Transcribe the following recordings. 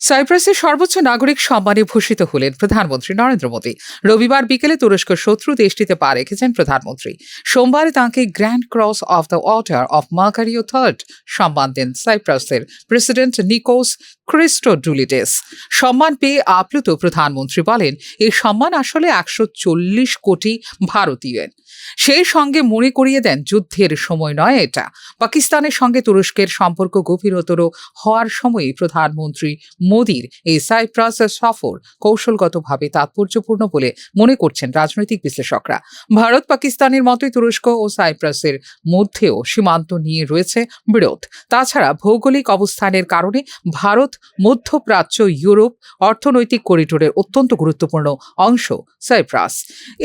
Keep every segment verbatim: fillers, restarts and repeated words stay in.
সাইপ্রাসের সর্বোচ্চ নাগরিক সম্মানে ভূষিত হলেন প্রধানমন্ত্রী নরেন্দ্র মোদী। রবিবার বিকেলে তুরস্ক শত্রু দেশটিতে পা রেখেছেন প্রধানমন্ত্রী। সোমবার তাঁকে grand cross of the order of মাকারিও থার্ড সম্মান দেন সাইপ্রাসের প্রেসিডেন্ট নিকোস ক্রিস্টোডুলিডেস। সম্মান পেয়ে আপ্লুত প্রধানমন্ত্রী বলেন, এই সম্মান আসলে একশো চল্লিশ কোটি ভারতীয়। সেই সঙ্গে মনে করিয়ে দেন, যুদ্ধের সময় নয় এটা। পাকিস্তানের সঙ্গে তুরস্কের সম্পর্ক গভীরতর হওয়ার সময়ই প্রধানমন্ত্রী মোদীর এই সাইপ্রাস সফর কৌশলগতভাবে তাৎপর্যপূর্ণ বলে মনে করছেন রাজনৈতিক বিশ্লেষকরা। ভারত পাকিস্তানের মতোই তুরস্ক ও সাইপ্রাসের মধ্যেও সীমান্ত নিয়ে রয়েছে বিরোধ। তাছাড়া ভৌগোলিক অবস্থানের কারণে ভারত মধ্যপ্রাচ্য ইউরোপ অর্থনৈতিক করিডোরের অত্যন্ত গুরুত্বপূর্ণ অংশ সাইপ্রাস।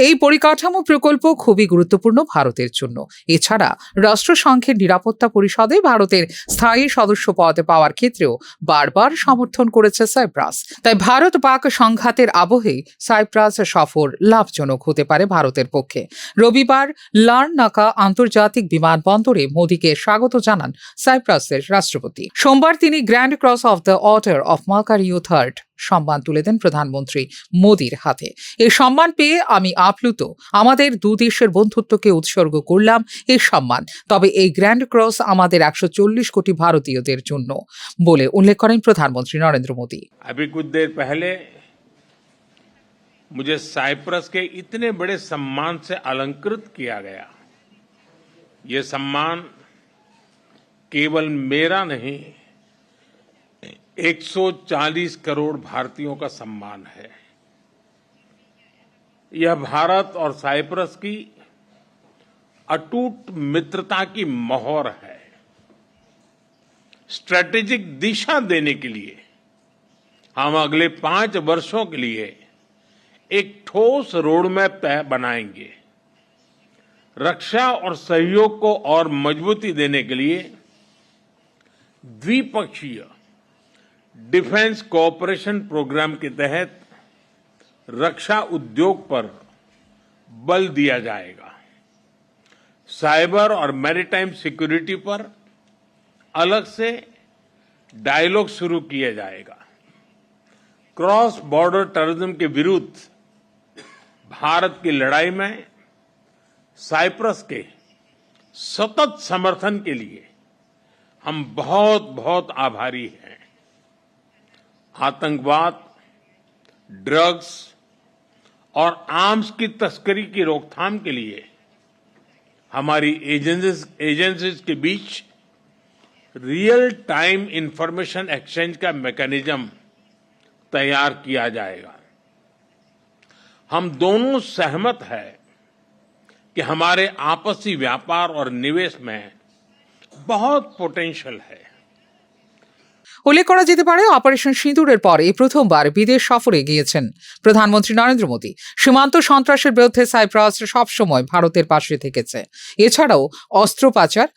এই পরিকাঠামো প্রকল্প খুবই গুরুত্বপূর্ণ ভারতের জন্য। এছাড়া রাষ্ট্রসংঘের নিরাপত্তা পরিষদে ভারতের স্থায়ী সদস্য পদ পাওয়ার ক্ষেত্রেও বারবার সমর্থন করেছে সাইপ্রাস। তাই ভারত পাক সংঘাতের আবহে সাইপ্রাস সফর লাভজনক হতে পারে ভারতের পক্ষে। রবিবার লার্নাকা আন্তর্জাতিক বিমানবন্দরে মোদীকে স্বাগত জানান সাইপ্রাসের রাষ্ট্রপতি। সোমবার তিনি grand cross of the order of মাকারিও থার্ড সম্মান তুলে দেন প্রধানমন্ত্রী মোদীর হাতে। এই সম্মান পেয়ে আমি আপ্লুত। আমাদের দু দেশের বন্ধুত্বকে উৎসর্গ করলাম এই সম্মান। তবে এই গ্র্যান্ড ক্রস আমাদের একশো চল্লিশ কোটি ভারতীয়দের জন্য বলে উল্লেখ করেন প্রধানমন্ত্রী নরেন্দ্র মোদী। अभी कुछ देर पहले मुझे साइप्रस के इतने बड़े सम्मान से अलंकृत किया गया। ये सम्मान केवल मेरा नहीं, एक सौ चालीस करोड़ भारतीयों का सम्मान है। यह भारत और साइप्रस की अटूट मित्रता की मोहर है। स्ट्रैटेजिक दिशा देने के लिए हम अगले पांच वर्षों के लिए एक ठोस रोडमैप तय बनाएंगे। रक्षा और सहयोग को और मजबूती देने के लिए द्विपक्षीय डिफेंस कोऑपरेशन प्रोग्राम के तहत रक्षा उद्योग पर बल दिया जाएगा। साइबर और मैरीटाइम सिक्योरिटी पर अलग से डायलॉग शुरू किया जाएगा। क्रॉस बॉर्डर टेररिज्म के विरुद्ध भारत की लड़ाई में साइप्रस के सतत समर्थन के लिए हम बहुत बहुत आभारी हैं। आतंकवाद, ड्रग्स और आर्म्स की तस्करी की रोकथाम के लिए हमारी एजेंसीज एजेंसीज के बीच रियल टाइम इंफॉर्मेशन एक्सचेंज का मैकेनिज्म तैयार किया जाएगा। हम दोनों सहमत हैं कि हमारे आपसी व्यापार और निवेश में बहुत पोटेंशियल है। উল্লেখ করা যেতে পারে, অপারেশন সিঁদুরের পর এই প্রথমবার বিদেশ সফরে গিয়েছেন প্রধানমন্ত্রী নরেন্দ্র মোদী। সীমান্ত সন্ত্রাসের বিরুদ্ধে সাইপ্রাস সবসময় ভারতের পাশে থেকেছে। এছাড়াও অস্ত্র পাচার,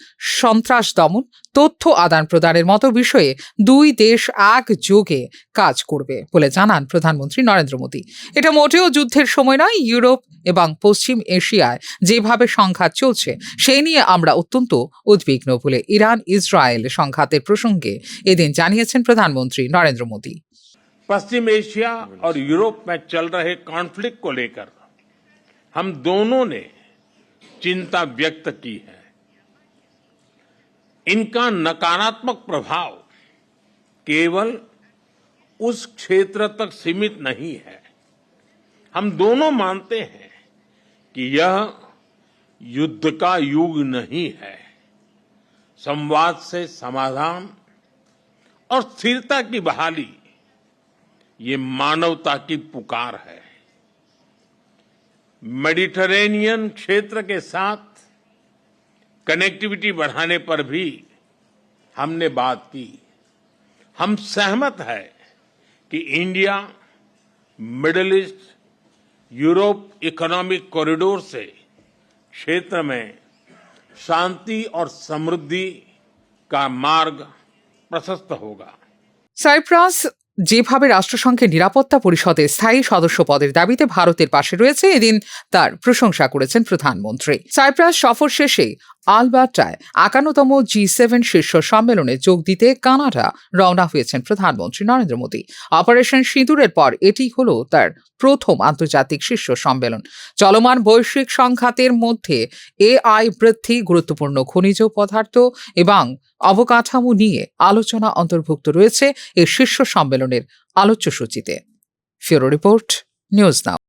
সন্ত্রাস দমন, তথ্য আদান প্রদানের মতো বিষয়ে দুই দেশ একযোগে কাজ করবে বলে জানান প্রধানমন্ত্রী নরেন্দ্র মোদী। এটা মোটেও যুদ্ধের সময় নয়। ইউরোপ এবং পশ্চিম এশিয়ায় যেভাবে সংঘাত চলছে, সেই নিয়ে আমরা অত্যন্ত উদ্বিগ্ন বলে ইরান ইসরায়েল সংঘাতের প্রসঙ্গে এদিন জানিয়েছেন প্রধানমন্ত্রী নরেন্দ্র মোদী। पश्चिम एशिया और यूरोप में चल रहे कॉन्फ्लिक्ट को लेकर हम दोनों ने चिंता व्यक्त की है। इनका नकारात्मक प्रभाव केवल उस क्षेत्र तक सीमित नहीं है। हम दोनों मानते हैं कि यह युद्ध का युग नहीं है। संवाद से समाधान और स्थिरता की बहाली, ये मानवता की पुकार है। मेडिटरेनियन क्षेत्र के साथ कनेक्टिविटी बढ़ाने पर भी हमने बात की। हम सहमत हैं कि India middle east Europe economic corridor से क्षेत्र में शांति और समृद्धि का मार्ग प्रशस्त होगा। সাইপ্রাস যেভাবে রাষ্ট্রসংঘের নিরাপত্তা পরিষদে স্থায়ী সদস্য পদের দাবিতে ভারতের পাশে রয়েছে, এদিন তার প্রশংসা করেছেন প্রধানমন্ত্রী। সাইপ্রাস সফর শেষে আলবার্টায় একান্নতম জি সেভেন শীর্ষ সম্মেলনে যোগ দিতে কানাডা রওনা হয়েছেন প্রধানমন্ত্রী নরেন্দ্র মোদী। অপারেশন সিঁদুরের পর এটি হলো তার প্রথম আন্তর্জাতিক শীর্ষ সম্মেলন। চলমান বৈশ্বিক সংঘাতের মধ্যে এআই বৃদ্ধি, গুরুত্বপূর্ণ খনিজ পদার্থ এবং অবকাঠামো নিয়ে আলোচনা অন্তর্ভুক্ত রয়েছে এই শীর্ষ সম্মেলনের আলোচ্য সূচিতে। ফিউরো রিপোর্ট, নিউজ নাও।